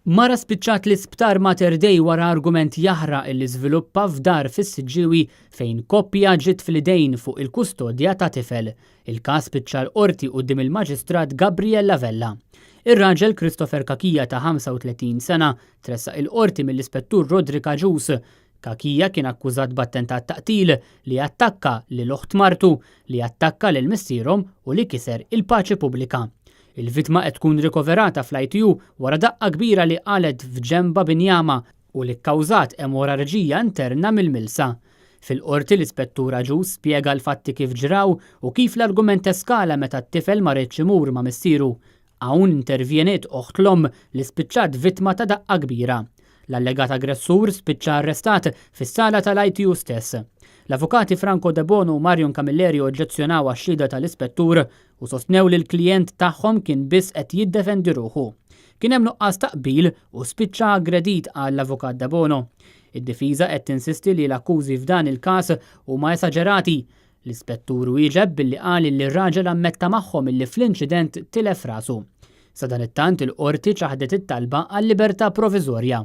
Mara spiċċat l-isptar Mater Dei wara argument jaħraq illi żviluppa f'dar fis-Siġġiewi fejn koppja ġiet fl-idejn fuq il-kustodja ta' tifel. Il-każ spiċċa l-Qorti quddiem il-Maġistrat Gabriella Vella. Ir-raġel Christopher Cachia ta' 35 sena tressaq il-Qorti mill-Ispettur Roderick Agius. Cachia kien akkużat b'attentat ta' qtil, li attakka lil oħt martu, li attakka lil missierhom u li kiser il-paċi pubblika. Il-vittma qed tkun rikoverata fl-ITU wara daqqa kbira li qalgħet f'ġenbha b'injama u li kkawżat emorarġija interna mill-milsa. Fil-Qorti l-Ispettur Agius spjega l-fatti kif ġraw u kif l-argument eskala meta t-tifel ma riedx imur ma' missieru. Hawn intervjeniet oħt l-omm li spiċċat vittma ta' daqqa kbira. L-allegat aggressur spiċċa arrestat fis-sala tal-ITU stess. L-avukati Franco Debono u Marion Camilleri oġġezzjonaw għax-xhieda tal-ispettur u sostnew li l-klijent tagħhom kien biss qed jiddefendi ruħu. Kien hemm nuqqas ta' qbil u spiċċa aggredit qal l-avukat Debono. Id-difiża qed tinsisti li l-akkużi f'dan il-każ huma esaġerati. L-ispettur wieġeb billi qal li r-raġel ammetta magħhom illi fl-inċident tilef rasu. Sadanittant il-Qorti ċaħdet it-talba għal libertà proviżorja.